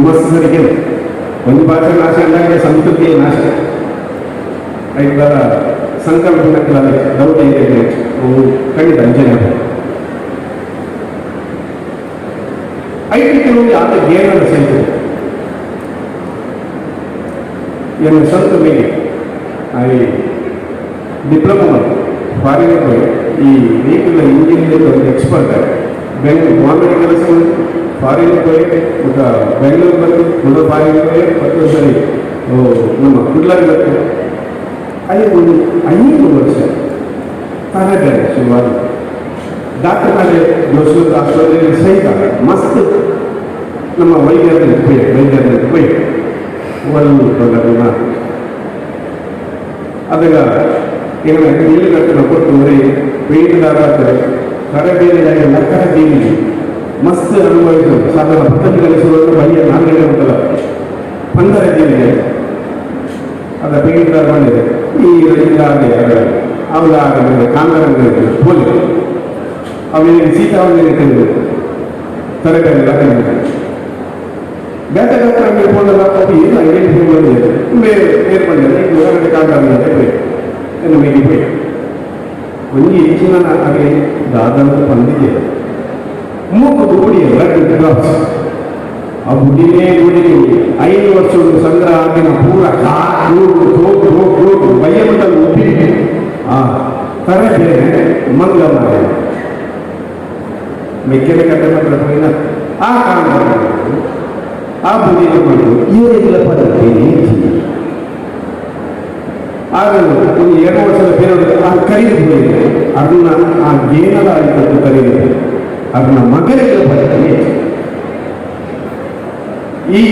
ಮಸ್ತ್ ಸರಿಗೆ ಒಂದು ಭಾಷೆ ನಾಶ ಅಂದಾಗ ಸಂಸ್ಕೃತಿಯ ನಾಶ. ಐದರ ಸಂಕಲ್ಪ ಡೌಟ್ ಇದೆ, ಅವು ಖಂಡಿತ ಅಂಜನೆ. ಐದು ಕೆಲವೊಂದು ಆತ ಗೇನದ ಸಹಿತ ಎನ್ನ ಸ್ವಂತ ಮೇಲೆ I diploma foreign ಹೋಗಿ ಈ ವೆಹಿಕಲ್ ಇಂಜಿನಿಯರ್ ಒಂದು ಎಕ್ಸ್ಪರ್ಟ್. ಬೆಂಗಳೂರು ಬಾಂಬೆ ಕೆಲಸ ಫಾರಿನ್ ಹೋಗಿ ಮತ್ತು ಬೆಂಗಳೂರು ಬಂದು ಪುನಃ ಫಾರಿನ್ ಹೋಗಿ ಮತ್ತೊಂದು ಸರಿ ನಮ್ಮ ಕುಡ್ಲಾಗ ಬಂತು. ಅಲ್ಲಿ ಒಂದು 5 ವರ್ಷ ತರಬೇತಿ ಶುರುವಾಗಿ ಡಾಕ್ಟರ್ ಜೋಶಿ ಆಸ್ಪತ್ರೆಯಲ್ಲಿ ಸಹಿತ ಮಸ್ತ್ ನಮ್ಮ ವೈದ್ಯರ ಪೋಯಿ, ವೈದ್ಯರ ಪೋಯಿ ಒಂದು ತೊಂದರೆ. ಅದಗ ಏನು ಎಲ್ಲಿ ಕಟ್ಟಣ ಕೊಟ್ಟು ಒರಿ ಪೇಂಟ್ದಾರ ಆಗ್ತದೆ. ತರಬೇತಿ ಲಕ್ಕರ ದೇವಿ ಮಸ್ತ್ ಅನುಭವಿಸಿದ್ರು. ಸಾಧಾರಣ ಪತ್ತಂಜಿ ಕಲಿಸುವಾಗ ಬಯ್ಯ 4 ಗಂಟೆ ಉಂಟಲ್ಲ ಪಂದರ ದೇವಿಗೆ ಅದ ಪೇಂಟ್ದಾರ ಬಂದಿದೆ. ಈ ಇದಾಗಲಿ ಅವಳ ಆಗಲಿ ಕಾಂತಾರ ಪೋಲಿ ಅವನಿಗೆ ಸೀತಾವನಿಗೆ ತಿಳಿದು ತರಬೇತಿ ಬೇತೆ ಡಾಕ್ಟರ್ ಅಂಗಡಿ ಪೋಂಡಲ್ಲ. ಅದು ಏನು ಐಡೆಂಟಿಫೈ ಬಂದಿದೆ, ಬೇರೆ ಬೇರೆ ಬಂದಿದೆ. ಈಗ ಹೊರಗಡೆ ಕಾಂತಾರ ಪೋಯಿ ಎನ್ನು ಮೇಗಿ ಪೋಯಿ ಒಂಜಿ ಹೆಚ್ಚಿನ ಹಾಗೆ ದಾದಂತ ಪಂದಿದೆ. ಮೂಕು ಬುಡಿ ರೆಡ್ ಡ್ರಾಪ್ಸ್ ಆ ಬುಡಿನೇ ಬುಡಿ. 5 ವರ್ಷ ಒಂದು ಸಂಗ್ರಹ ಆಗಿನ ಪೂರ ಕಾಡು ತೋಗು ಹೋಗು ಬಯ್ಯ ಉಪ್ಪಿ ಆ ತರಬೇರೆ ಮಂಗ ಮಾರೆ ಮೆಕ್ಕೆಲೆ ಕಟ್ಟೆ ಮಾತ್ರ ಹೋಗಿನ ಆ ಕಾರಣ ಆ ಬುಡಿ ಬಂದು ಏನಿಲ್ಲ ಪದ್ಧತಿ. ಆಗ ಒಂದು 2 ವರ್ಷದ ಬೇರೆ ಆ ಕರೀದು ಹೋಗಿದೆ. ಅದನ್ನ ಆ ಗೇನದ ಆಯ್ತದ್ದು ಕರೀದು ಅದನ್ನ ಮಗನಿಗೆ ಪದ್ಧತಿ. ಈ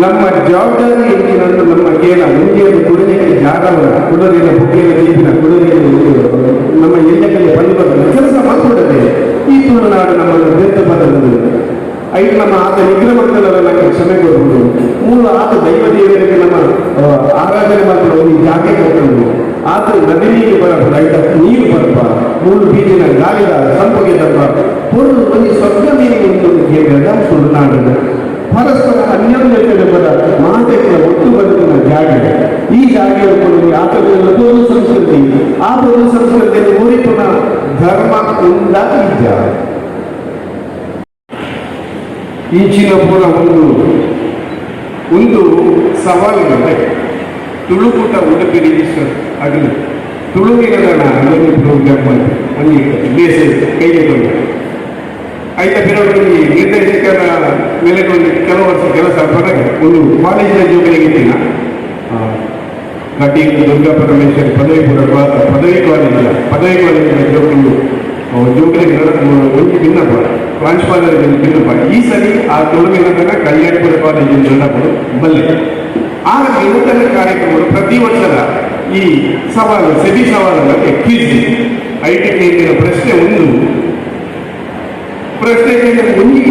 ನಮ್ಮ ಜವಾಬ್ದಾರಿ ಎಂಜಿನನ್ನು ನಮ್ಮ ಗೇನ ಮುಂಜೆಯನ್ನು ಕುಡಿಲಿಕ್ಕೆ ಜಾಗವನ್ನ ಕುಡರಿನ ಬುಕ್ಕಿನ ದೀಪಿನ ಕುಡರಿನ ನಮ್ಮ ಎಲ್ಲ ಕಡೆ ಬಂದು ಬರ್ತದೆ ಕೆಲಸ ಮಾಡ್ಕೊಡದೆ. ಈ ತುಳುನಾಡು ನಮ್ಮನ್ನು ಬೆತ್ತ ಬದಲು ಐದು ನಮ್ಮ ಆತ ನಿಗ್ರಹ ಮಕ್ಕಳೆಲ್ಲ ನಮಗೆ ಕ್ಷಮೆ ಕೊಡ್ಬೋದು. ಮೂಲ ಆತ ದೈವ ದೇವರಿಗೆ ನಮ್ಮ ಆರಾಧನೆ ಮಾಡ್ಕೊಂಡು ಈ ಜಾಗೆ ಕೊಟ್ಟರು. ಆತ ನದಿ ನೀರು ಬರಪ್ಪ, ರೈತ ನೀರು ಬರಪ್ಪ, ಮೂರು ಬೀಜಿನ ಗಾಳಿದ ಸಂಪಗೆ ತಪ್ಪ ಪೊರ್ಲು ಒಂದು ಸ್ವರ್ಗ ಮೇಲೆ ಒಂದು ಕೇಳಿದ ತುಳುನಾಡು ಪರಸ್ಪರ ಅನ್ಯೋನ್ಯತೆ ಬರ ಮಾತೆಗಳ ಒಟ್ಟು ಬದುಕಿನ ಜಾಗೆ. ಈ ಜಾಗೆಯನ್ನು ಕೊಡುವ ಆತನ ಪೂರ್ವ ಸಂಸ್ಕೃತಿ, ಆ ಪೂರ್ವ ಸಂಸ್ಕೃತಿಯನ್ನು ಊರಿಪುನ ಧರ್ಮ ಉಂಡ ಇದ್ದ ಇಂಚಿನ ಪೂರ ಒಂದು ಒಂದು ಸವಾಲಿದೆ. ತುಳುಕೂಟ ಉಡುಪಿ ರಿಜಿಸ್ಟರ್ ಆಗಲಿ ತುಳುವಿನ ಒಂದು ಪ್ರೋಗ್ರಾಮ್ ಒಂಜಿ ಬೇಸ ಕೈಗೆ ಬಂದು ಐತ ಬೇರೆ ನಿರ್ದೇಶಕರ ಮೇಲೆ ಒಂದು ಕೆಲವು ವರ್ಷ ಕೆಲಸ ಹೊರಗೆ ಒಂದು ಕಾಲೇಜಿನ ಜೋಗಲಿಗೆ ಇಟ್ಟಿನ ಕಟೀಲು ದುರ್ಗಾ ಪರಮೇಶ್ವರಿ ಪದವಿ ಪೂರ್ವ ಪದವಿ ಕಾಲೇಜಿನ ಪದವಿ ಕಾಲೇಜಿನ ಜೋಕುಲು ಜೋಗಲಿಗೆ ಒಂಜಿ ಭಿನ್ನಪ್ಪ ಪ್ರಾಂಶುಪಾಲರ ಭಿನ್ನಪ್ಪ. ಈ ಸರಿ ಆ ತುಳುವಿನ ಕಲ್ಯಾಣಪುರ ಕಾಲೇಜಿನ ನಡಪಡು ಬಲ್ಲೆ. ಆಗ ನೂತನ ಕಾರ್ಯಕ್ರಮಗಳು ಪ್ರತಿ ವರ್ಷದ ಈ ಸವಾಲು ಸೆಬಿ ಸವಾಲು ಮತ್ತೆ quiz I T ಕೇಂದ್ರ ಪ್ರಶ್ನೆ. ಒಂದು ಪ್ರಶ್ನೆ ಒಂದು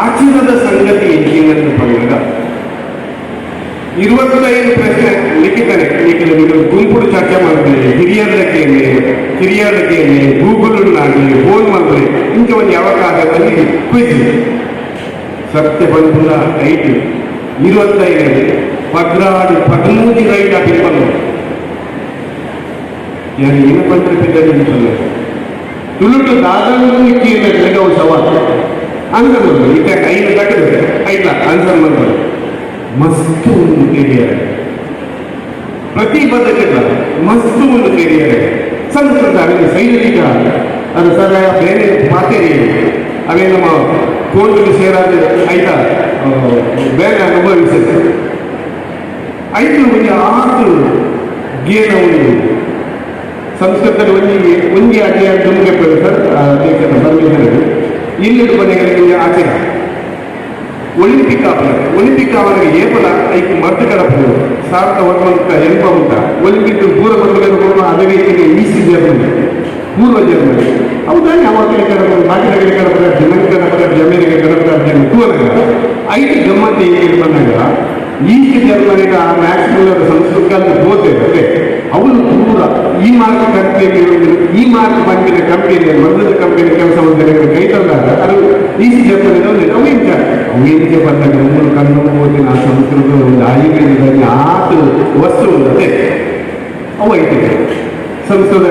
ಆಚರಣದ ಸಂಗತಿ ಎಂಜಿನಿಯರ್ ಪಂಗಡ 25 ಪ್ರಶ್ನೆ ಲಿಖಿತನೆ. ಈಗ ನೀವು ಗುಂಪುಡು ಚರ್ಚೆ ಮಾಡ್ತಾರೆ, ಹಿರಿಯರ ಕೇಳಿ ಕಿರಿಯರ ಕೇಳಿ ಗೂಗಲ್ ಆಗಲಿ ಫೋನ್ ಮಾಡ್ತಾರೆ. ಇಂಥ ಒಂದು ಅವಕಾಶದಲ್ಲಿ ಕ್ವಿಜ್ ಸತ್ಯ ಬಂಧುನ ಐಟು 25 12 13 ರೈಟ್ ಆಗಿ ನಾನು ಏನು ಬಂದ್ರೆ ಬಿದ್ದ ತುಳುಟು ದಾದನ್ನು ಕೀರ್ನ ಸವಾಲ್ ಆನ್ಸರ್ ಮಾಡ್ಬೋದು. ಇತ್ತ ಐದು ತಕ್ಕದ ಐದ್ಲ ಆನ್ಸರ್ ಮಾಡ್ಬೋದು. ಮಸ್ತ್ ಒಂದು ಕೆರಿಯರ್ ಪ್ರತಿ ಬದಕಿಲ್ಲ ಮಸ್ತ್ ಒಂದು ಕೆರಿಯರ್. ಸಂಸ್ಕೃತ ಅವೇ ಸೈನಿಕ ಅದು ಸರ ಬೇರೆ ಮಾತೇರಿ ಅವೇ ನಮ್ಮ ಕೋರ್ಟ್ಗೆ ಸೇರಾದ ಐತ ಬೇರೆ ಅನುಭವಿಸುತ್ತೆ. ಐದು ಒಂದು ಆರು ಗೇನ ಒಂದು ಸಂಸ್ಕೃತದಲ್ಲಿ ಒಂಜಿಗೆ ಒಂಜಿ ಅಡ್ಡಿ ದುಮ್ಗೆ ಸರ್ ಅಧ್ಯಕ್ಷರ ಪರ್ಮಿಷನ್ ಇಲ್ಲಿ ಕೊನೆಗಳಿಗೆ ಆಚೆ ಒಲಿಂಪಿಕ್ ಆಪಲ ಒಲಿಂಪಿಕ್ ಆವರಿಗೆ ಏಪಲ ಐಕ್ ಮರ್ದು ಕಡಪು 1980 ಉಂಟ ಒಲಿಂಪಿಕ್ ಪೂರ್ವ ಬಂದ. ಅದೇ ರೀತಿಗೆ ಈಸ್ಟ್ ಜರ್ಮನಿ, ಪೂರ್ವ ಜರ್ಮನಿ ಹೌದಾ? ಯಾವ ಕಡೆ ಕಡಪು ಬಾಕಿ ಕಡೆ ಕಡಪು ಜಮನ್ ಕಡಪು ಅಮೆರಿಕ ಕಡಪು ತೂವನಾಗ ಐದು ಗಮ್ಮತ್ತು ಏನು ಬಂದಾಗ ಈಸ್ಟ್ ಜರ್ಮನಿದ ಆ ಮ್ಯಾಕ್ಸ್ ಮುಲ್ಲರ್ ಸಂಸ್ಕೃತ ಹೋತೆ ಅದೇ. ಅವನು ಪೂರ ಈ ಮಾರ್ಕ್ ಕಂಪನಿ, ಈ ಮಾರ್ಕ್ ಬಂದಿನ ಕಂಪನಿ, ಮೊದಲ ಕಂಪನಿ ಕೆಲಸ ಒಂದು ಕೈ ತಂದಾಗ ಅದು ಈಸಿ ಜರ್ಮನಿ ಒಂದು. ಅವು ಎಂಚ, ಅವು ಎಂಚ ಬಂದಾಗ ಮೂರು ಕಣ್ಣು ಓದಿನ ಆ ಸಂಸ್ಕೃತ ಒಂದು ಆಯುರ್ವೇದದಲ್ಲಿ ಆತು ವಸ್ತು ಅದೇ ಅವು ಐತೆ ಸಂಸ್ಕೃತ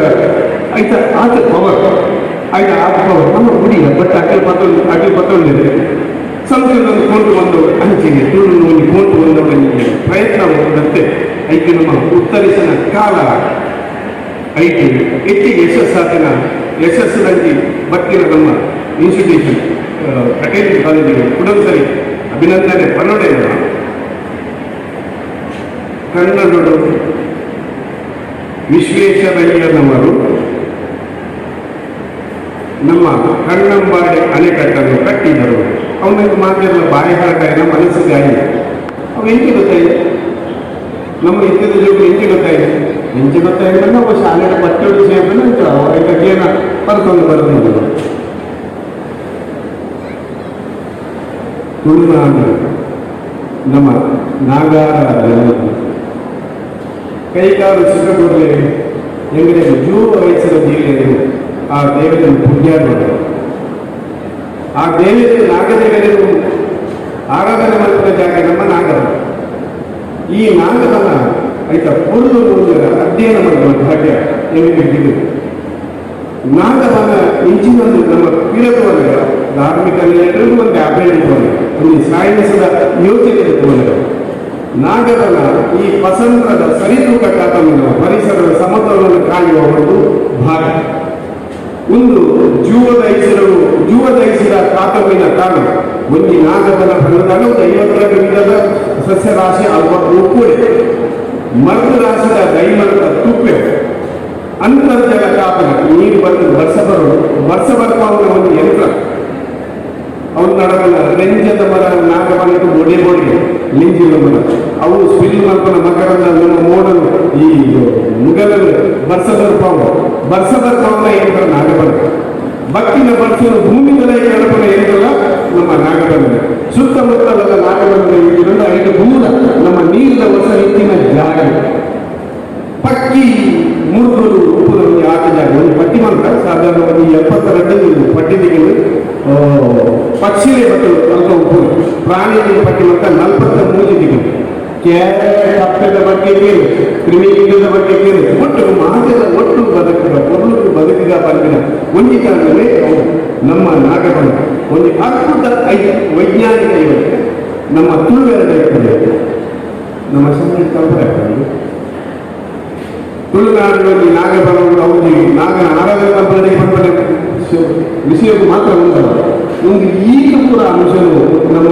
ಆಯ್ತಾ? ಆತ ಪವರ್ ಆಯ್ತಾ? ಆತ ಪವರ್ ನಮ್ಮ ಗುಡಿ. ಬಟ್ ಅಕಲ್ ಪತ್ತ ಅಕಲ್ ಪತ್ತೊಂದಿದೆ ಸಂಸ್ಕೃತ ಕೊಂಡು ಬಂದು ಅಂಚಿಗೆ ತುಳು ಒಂದು ಕೊಂಡು ಬಂದವನಿಗೆ ಪ್ರಯತ್ನ ಬಂದಂತೆ ಐಕೆ ನಮ್ಮ ಉತ್ತರಿಸಿನ ಕಾಲ ಐತಿ. ಹೆಚ್ಚಿಗೆ ಯಶಸ್ಸಾತಿನ ಯಶಸ್ಸಿನಲ್ಲಿ ಬತ್ತಿನ ನಮ್ಮ ಇನ್ಸ್ಟಿಟ್ಯೂಷನ್ ಕಟೀಲು ಕಾಲೇಜಿಗೆ ಕೂಡ ಸರಿ ಅಭಿನಂದನೆ ಪನ್ನೊಡೆ. ಕನ್ನಡರು ವಿಶ್ವೇಶ್ವರಯ್ಯನವರು ನಮ್ಮ ಕನ್ನಂಬಾಡಿ ಅಣೆಕಟ್ಟನ್ನು ಕಟ್ಟಿದರು. ಅವನಿಗೆ ಮಾತೆಲ್ಲ ಬಾಯಿ ಹಾಕಾಯಿನ ಮನಸ್ಸಿಗೆ ಆಯಿ. ಅವು ಎಂಚು ಗೊತ್ತಾಯಿ? ನಮ್ಮ ಇತ್ತಿದ ಜೋಗ ಎಂಚು ಗೊತ್ತಾಯಿ? ಎಂಚು ಗೊತ್ತಾಯಿ? ನಾವು ಶಾಲೆಗೆ ಪಠ್ಯ ವಿಷಯ ಐತ ಪರ್ಕೊಂಡು ಬರೋದು. ತುಳುನಾಡು ನಮ್ಮ ನಾಗಾರ ಕೈಕಾಲು ಸುಖ ಕೊಡಲಿ ಎಂದರೆ ಜೂವ ವಯಸ್ಸಿನ ಜಿಲ್ಲೆಯರು ಆ ದೇವರನ್ನು ಪೂಜೆ ಮಾಡೋದು. ಆ ದೇವತೆ ನಾಗದೇವರನ್ನು ಆರಾಧನೆ ಮಾಡುವ ಜಾಗ ನಮ್ಮ ನಾಗರ. ಈ ನಾಗದನ್ನ ಆಯ್ತಾ ಪೂರ್ವ ಅಧ್ಯಯನ ಮಾಡುವ ಭಾಗ್ಯ ಎಲ್ಲಿಗೆ. ನಾಗವನ ಇಂಚಿನೊಂದು ನಮ್ಮ ಪಿರತುವನಗ ಧಾರ್ಮಿಕ ಒಂದು ಅಭ್ಯರ್ಥಿ ಒಂದು ಸೈನ್ಸ್ದ ಯೋಚನೆ ಇಟ್ಟುಕೊಂಡರು. ನಾಗರನ ಈ ಪಸಂದ್ರದ ಸರಿತೂಕ ಕಾತಮಿನ ಪರಿಸರದ ಸಮತೋಲನ ಕಾಯುವ ಒಂದು ಭಾಗ. ಒಂದು ಜೀವದ ಐಸಿರು ಜೀವದ ಐಸಿರ ಕಾತಮಿನ ಕಾರಣ ಒಂದು ನಾಗದನ ಫಲದಾಗ ಒಂದು 52 ವಿಧದ ಸಸ್ಯರಾಶಿ ಅಲ್ಪ ಉಪ್ಪುಡೆ ಮರದ ರಾಶಿದ ದೈಮರದ ತುಪ್ಪೆ ಅಂತರ್ಜಲ ಕಾಪನ ನೀರು ಬಂದು ವರ್ಷ ಬರೋದು ವರ್ಷ ಬರ್ಪಾವುನ ಒಂದು ಯಂತ್ರ. ಅವನು ನಡವಲ್ಲ ರೆಂಜದ ಮರ ನಾಗವನಕ್ಕೆ ಬೊಡೆ ಬೊಡೆ ಲಿಂಜಿನ ಮರ. ಅವು ಸ್ಪಿಲ್ ಮಲ್ಪನ ಮಕರಂದ ನಮ್ಮ ಮೋಡಲು ಈ ಮುಗಲಲು ವರ್ಷ ಬರ್ಪಾವು ವರ್ಷ ಬರ್ಪಾವನ ಯಂತ್ರ ನಾಗಬನ. ಭಕ್ತಿನ ಬರ್ಸಲು ಭೂಮಿ ತಲೆ ಕೇಳಪನ ಯಂತ್ರಲ್ಲ ನಮ್ಮ ನಾಗಬನ. ಸುತ್ತಮುತ್ತಲ ನಾಗಬನದ ಇದ್ರಿಂದ ಐದು ದೂರ ನಮ್ಮ ನೀರಿನ ಹೊಸ ಹೆಚ್ಚಿನ ಜಾಗ. ಪಕ್ಕಿ ಮುರ್ಗುಲು ಉಪ್ಪುದ ಒಂದು ಆಟ ಜಾಗ. ಒಂದು ಪಟ್ಟಿ ಮಂತ್ರ ಸಾಧಾರಣ ಒಂದು 72 ಪಟ್ಟಿದಿಗೆ ಪಕ್ಷಿಲೆ ಮತ್ತು ಅಲ್ಪ ಉಪ್ಪು ಪ್ರಾಣಿಗಳ ಪಟ್ಟಿ ಮಂತ್ರ 43 ದಿಗೆ ಕಪ್ಪೆದ ಬಗ್ಗೆ ಕೇಳು, ಕ್ರಿಮಿಕೀಟದ ಬಗ್ಗೆ ಕೇಳು, ಒಟ್ಟು ಮಾತೆಲ್ಲ ಒಟ್ಟು ಬದುಕಿದ ಕೊರ್ಲು ಬದುಕಿದ ಬಂದಿನ ಒಂಜಿತಾನವೇ ನಮ್ಮ ನಾಗಬನ. ಒಂದು ಅದ್ಭುತ ವೈಜ್ಞಾನಿಕ ಇವತ್ತು ನಮ್ಮ ತುಳುವೆರಡ ಇರ್ತದೆ. ನಮ್ಮ ಶಾಲೆ ಕಲ್ಪನೆ ಆಗ್ತದೆ. ತುಳುನಾಡಿನಲ್ಲಿ ನಾಗಬನಗಳು ಹೌದು, ನಾಗನ ಆರಾಧನೆ ಪಂಪನೆ ಪಂಪನೆ ವಿಷಯಕ್ಕೂ ಮಾತ್ರ ಉಂಟಲ್ಲ. ಒಂದು ಈಗ ಪೂರ ಅಂಶವು ನಮ್ಮ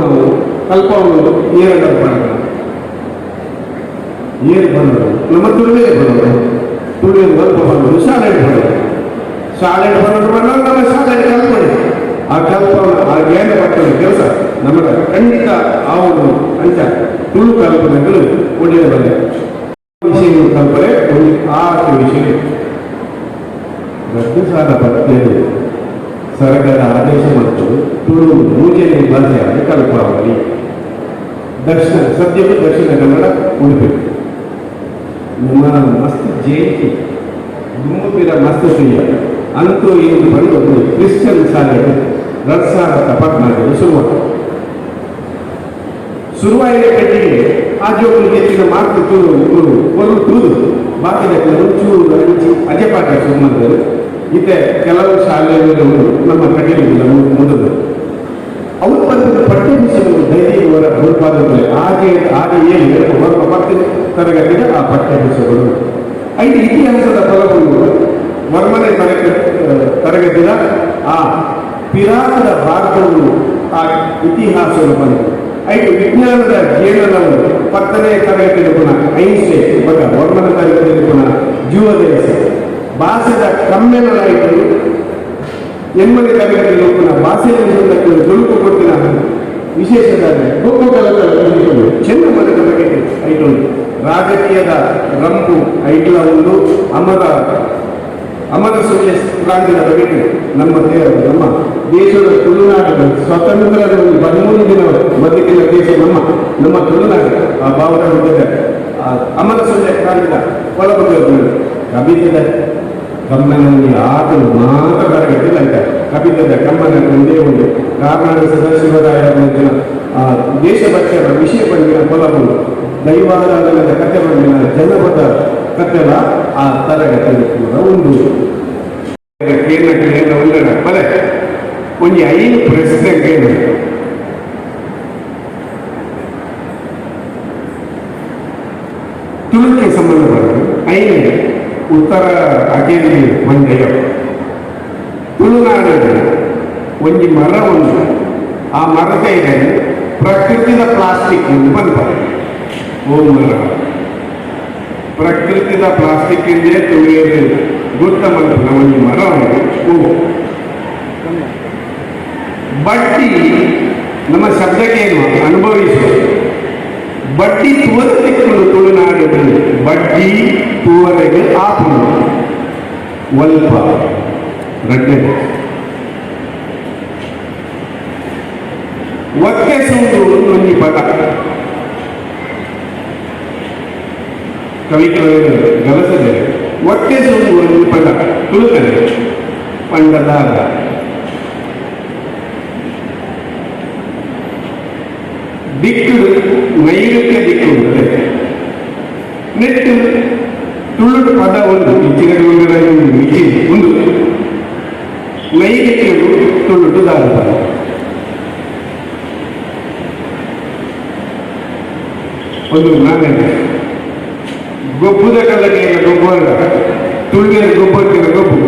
ಕಲ್ಪವನ್ನು ಏರಡ ಏರು ಬಂದರು ನಮ್ಮ ತುಳುವೇ ಬಂದರು ತುಳುವೆ ಸ್ವಲ್ಪ ಬಂದರು ಶಾಲೆ ಬಂದರು ಶಾಲೆ ಬಂದರು ಬಂದರು ನಮ್ಮ ಶಾಲೆ ಕಲ್ಪನೆ ಆ ಕಲ್ಪನೆ ಆ ಜ್ಞಾನ ಪಟ್ಟಣ ಕೆಲಸ ನಮಗೆ ಖಂಡಿತ ಅವನು ಅಂಚ ತುಳು ಕಲ್ಪನೆಗಳು ಒಳ್ಳೆಯ ಬಲ್ಲೆ ವಿಷಯಗಳು ಕಲ್ಪನೆ ಒಂದು ಆರು ವಿಷಯ. 2010 ಸರ್ಕಾರ ಆದೇಶ ಮತ್ತು ತುಳು ಮೂಜನೆ ಭಾಷೆಯಾಗಿ ಕಲ್ಪಾವಳಿ ದಕ್ಷಿಣ ಸದ್ಯಕ್ಕೆ ದಕ್ಷಿಣ ಕನ್ನಡ ಉಡುಪಿ ನಮ್ಮ ಮಸ್ತ್ ಜಯಂತಿ ದುಮ್ಮುಪಿರ ಮಸ್ತ್ ಪ್ರಿಯ ಅಂತೂ ಇಂದು ಬಂದು ಒಂದು ಕ್ರಿಶ್ಚಿಯನ್ ಶಾಲೆ 2014 ಶುರುವ ಶುರುವಾಯಿನ ಕಟ್ಟಿಗೆ ಆ ಜೋಕುಲು ಹೆಚ್ಚಿನ ಮಾರ್ಕ್ ತೂರು ಒಂದು ತೂದು ಬಾಕಿದ ಚೂರು ಅಂಚಿ ಅಜಪಾಠ ಶುರು ಮಾಡಿದರು. ಇತ್ತೆ ಕೆಲವು ಶಾಲೆಯಲ್ಲಿ ನಮ್ಮ ಕಟೀಲಿಲ್ಲ ಮೊದಲು ಅವ್ರು ಬಂದ ಪಠ್ಯ ವಿಷಯಗಳು ದೈಹಿಕವರ ಗುರುಪಾದದಲ್ಲಿ ಹಾಗೆ ಹಾಗೆ ಏನು ಹೊರಪ ಪತ್ತೆ ತರಗತಿಗೆ ಆ ಪಠ್ಯ ವಿಷಯಗಳು ಐದು ಇತಿಹಾಸದ ಫಲಗಳು ವರ್ಮನೆ ತರಗತಿಯ ಆ ಪಿರಾಕದ ಭಾಗಗಳು ಆ ಇತಿಹಾಸಗಳು ಬಂತು. ಐದು ವಿಜ್ಞಾನದ ಜೀವನವನ್ನು 10ನೇ ತರಗತಿಯಲ್ಲಿ ಪುನಃ ಐನ್ಸ್ಟೈನ್ ಬಗ ವರ್ಮನ ತರಗತಿಯಲ್ಲಿ ಪುನಃ ಜೀವದೇಶ ಭಾಷೆದ ಕಮ್ಮೆನಲಾಯಿತು. 8ನೇ ತರಗತಿಯಲ್ಲಿ ಪುನಃ ಭಾಷೆಯಲ್ಲಿ ತುಳುಕು ಕೊಟ್ಟಿನ ವಿಶೇಷ ಚೆನ್ನ ಮನದ ಬಗ್ಗೆ ಐಟು ರಾಜಕೀಯದ ರಂಪು ಐಟ್ಲ ಒಂದು ಅಮರ ಅಮರ ಸೂರ್ಯ ಕ್ರಾಂತಿಯ ಬಗ್ಗೆ ನಮ್ಮ ನಮ್ಮ ದೇಶದ ತುಳುನಾಡು ಸ್ವತಂತ್ರದ ಒಂದು 13 ದಿನ ಬದುಕಿನ ದೇಶ ನಮ್ಮ ನಮ್ಮ ತುಳುನಾಡು. ಆ ಭಾವನೆ ಹುಟ್ಟಿದೆ. ಅಮರ ಸುಳ್ಯ ಕಾಲಿದ ಒಳಬಂದ ಕವಿತೆದ ಕಮ್ಮನ ಒಂದು ಆಟಲು ಮಾತ್ರ ತರಗತಿ ಲಂಕ ಕವಿತೆದ ಕಮ್ಮನ ಒಂದೇ ಒಂದು ಕಾರ್ನಾಡ ಸದಾಶಿವರಾಯ ಆ ದೇಶಭಕ್ತರ ವಿಷಯ ಬಂದಿನ ಕೊಲಬು ದೈವಾರಾಧನೆಯ ಕಥೆ ಬಂದಿನ ಜನಪದ ಕಥೆಲ ಆ ತರಗತಿ ಕೂಡ ಉಂಡು. ಕೇಂದ್ರ ಉಂಡಣ ಬಲೆ ಒಂಜಿ ಐದು ಪ್ರಶ್ನೆ ಕೇಂದ್ರ. ತುಳುಕ್ಕೆ ಸಂಬಂಧಪಟ್ಟ ಐದು ಉತ್ತರ ಅಕೇಲಿ ಒಂಜಯ. ತುಳುನಾಡಿನ ಒಂಜಿ ಮರ ಉಂಟು. ಆ ಮರದ ಪ್ರಕೃತಿದ ಪ್ಲಾಸ್ಟಿಕ್ ಎಂದು ಪನ್ಪ. ಓ ಮರ? ಪ್ರಕೃತಿದ ಪ್ಲಾಸ್ಟಿಕ್ ಎಂದೇ ತುಳುವೆರ್ ಗುರ್ತ ಮಲ್ಪುನ ಒಂಜಿ ಮರ ಉಂಟು. ಓ? ಬಡ್ಡಿ ನಮ್ಮ ಶಬ್ದಕ್ಕೆ ಏನು ಅನುಭವಿಸುವ ಬಡ್ಡಿ ತೂವರೆ ತಿಕ್ಕುಂಡು ತುಳುನಾಡು. ಬಡ್ಡಿ ತೂವರೆಗೆ ಆಪುಂಡು ಒಲ್ಪ? ರಡ್ಡೆ. ಒತ್ತೆ ಸುಂದು ಒಂಜಿ ಪದ ಕವಿಗಳು ಗಲಸದೆ. ಒತ್ತೆ ಸುಂದು ಒಂಜಿ ಪದ ತುಳುಕರೆ ಪಂಡದಾದ. ದಿಕ್ಕು ನೈಋತ್ಯ ದಿಕ್ಕು ಉಂಟು. ನೆಟ್ಟು ತುಳುಟು ಪದ ಉಂಟು. ಇಚ್ಚಿನ ಉಂಟು, ಇಚ್ಚಿ ಉಂಡು. ನೈಋತ್ಯಡು ತುಳುಟು ದಾದ ಪದ? ಒಂದು ನಾನೇ ಗೊಬ್ಬುದ ಕಲ್ಲಕ್ಕೆ ಗೊಬ್ಬು ಅಲ್ಲ, ತುಳುವೆರ್ ಗೊಬ್ಬತ್ತಿನ ಗೊಬ್ಬು.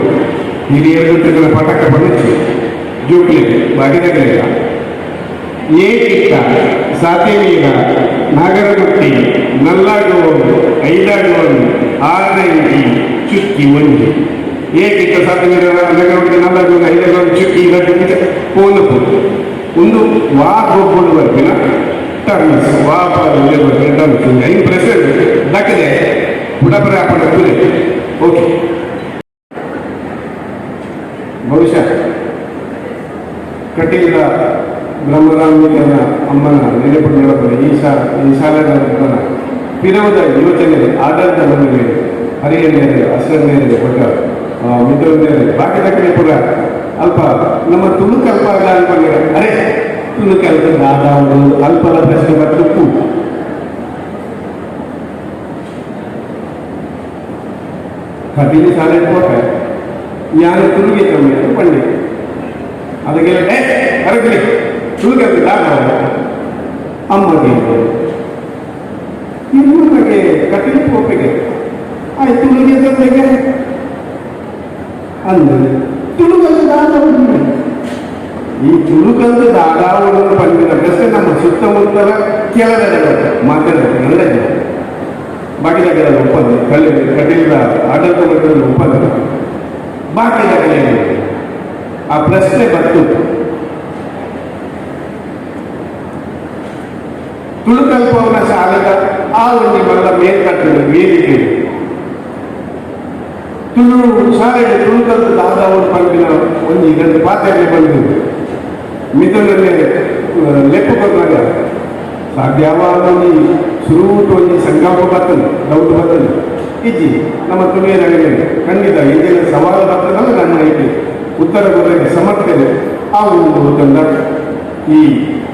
ಹಿರಿಯರು ಪಟಕ ಪಣಚ್ಚು ಜೋಕ್ಲಿ ಬಾಗಿದಗಲಿಲ್ಲ. ಏಕಿಟ್ಟ ಸಾತೇವೀರ ನಾಗರಗುಟ್ಟಿ ನಲ್ಲಾಗುವನು ಐದಾಗುವನು ಆರನೇ ಚುಕ್ಕಿ ಒಂಜಿ. ಏಕಿಟ್ಟ ಸಾತೇವೀರ ನಾಗರಗುಟ್ಟಿ ನಲ್ಲಾಗುವನು ಐದಾಗುವನು ಚುಕ್ಕಿ ರಡ್ಡು ಪೋನಪು. ಒಂದು ವಾ ಗೊಬ್ಬುಡು ಬರ್ಪಿನ ಟರ್ಮ್ಸ್, ವಾ ಬರ್ಪಿನ ಟರ್ಮ್ಸ್. ಐದು ಪ್ರಶ್ನೆ ದಕ್ಕದೆ ಪುಡಪರ ಅಪ್ಪಣ. ಓಕೆ, ಬಹುಶಃ ಕಟೀಲ ಬ್ರಹ್ಮರಾಂಬಿಕನ ಅಮ್ಮನ ನೆನಪು ನೆನಪು ಈ ಶಾ ಈ ಶಾಲೆಗಳ ಪಿರವದ ಯೋಚನೆ ಆಡಳಿತ ಮಂಡಳಿ ಹರಿಯನೇರೆ ಅಸರನೇರೆ ಬೊಕ್ಕ ಮಿತ್ರನೇರೆ ಬಾಕಿ ದಕ್ಕನೆ ಪೂರ ಅಲ್ಪ ನಮ್ಮ ತುಳು ಕಲ್ಪ ಅನ್ಕೊಂಡ್ರೆ, ಅರೆ, ತುಳು ಕಲ್ಪ ದಾದ ಅಲ್ಪದ ಪ್ರಶ್ನೆ ಬರ್ತುಪ್ಪು. ಕಟೀಲು ಶಾಲೆ ಪೋಪೆ ಯಾನು ತುಳುಗೆ ಕಮ್ಮಿ ಅಂತ ಪಂಡೆ. ಅದಕ್ಕೆ ಏ ಕರಗಲಿ ತುಳುಗೆ ದಾದ ಅಮ್ಮಗೆ ಇನ್ನೊಂದಿಗೆ ಕಟೀಲು ಪೋಪೆಗೆ ಆಯ್ತು ತುಳುಗೆ ಜೊತೆಗೆ ಅಂದ್ರೆ ತುಳುಗಲ್ಲಿ ದಾದ ಉಂಟು. ಈ ತುಳುಕಂದು ದಾದಾವನ್ನು ಪಂಡಿನ ಪ್ರಶ್ನೆ ನಮ್ಮ ಸುತ್ತಮುತ್ತಲ ಕೆಲವೆಲ್ಲ ಮಾತಾಡೋದು ಎಲ್ಲ ಬಾಕಿದಾಗೆಲ್ಲ ಒಪ್ಪಂದ ಕಳ್ಳಿ ಕಟೀಲ ಆಡಳಿತ ಮಟ್ಟದಲ್ಲಿ ಒಪ್ಪಂದ ಬಾಕಿದಾಗಲೇ ಆ ಪ್ರಶ್ನೆ ಬಂತು. ತುಳುಕಲ್ಪವನ ಶಾಲೆದ ಆ ಒಂಜಿ ಮಲ್ಲ ಮೇಲ್ಕಟ್ಟು ವೇದಿಕೆ ತುಳು ಶಾಲೆಗೆ ತುಳುಕಲ್ತ ದಾದಾವರು ಪಂಡಿನ ಒಂಜಿ ಎರಡು ಪಾತ್ರೆ ಬಂದು ಮಿತ್ರನಲ್ಲಿ ಲೆಕ್ಕ ಕೊಟ್ಟಾಗ ಸಾಧ್ಯವಾದ ಒಂಜಿ ಸುರೂಟ್ ಒಂಜಿ ಸಂಕಲ್ಪ ಬರ್ತದೆ, ಡೌಟ್ ಬರ್ತದೆ. ಇಜ್ಜಿ, ನಮ್ಮ ತುಳುವಿನಾಗಲೇ ಖಂಡಿತ ಈಗಿನ ಸವಾಲು ಬರ್ತದಲ್ಲ, ನಮ್ಮ ಐತಿ ಉತ್ತರ ಕೊಡಲಿಕ್ಕೆ ಸಮರ್ಥನೆ. ಆ ಒಂದು ತಂಡ ಈ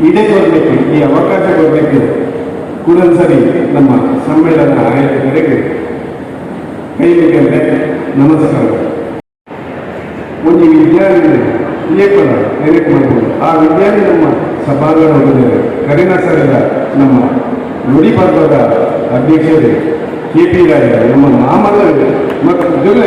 ಇಡೆ ಕೊಡಲಿಕ್ಕೆ, ಈ ಅವಕಾಶ ಕೊಡಲಿಕ್ಕೆ ಸರಿ ನಮ್ಮ ಸಮ್ಮೇಳನ ಆಯೋಜಕರಿಗೆ ಕೈಲಿಗೆ ನಮಸ್ಕಾರ. ಒಂದು ವಿಜ್ಞಾನಿ ಏಕಲ್ಲ ನೆನಪು ಮಾಡ್ಬೋದು. ಆ ವಿಜ್ಞಾನಿ ನಮ್ಮ ಸಭಾಂಗಣ ಹೋಗಿದ್ದಾರೆ. ಕರಿನ ಸರಿದ ನಮ್ಮ ನುಡಿ ಪರ್ವದ ಅಧ್ಯಕ್ಷರೇ ಕೆ ಪಿ ರಾಯ ನಮ್ಮ ಮಾಮಲ್ಲ ಮತ್ತು ಜೊತೆ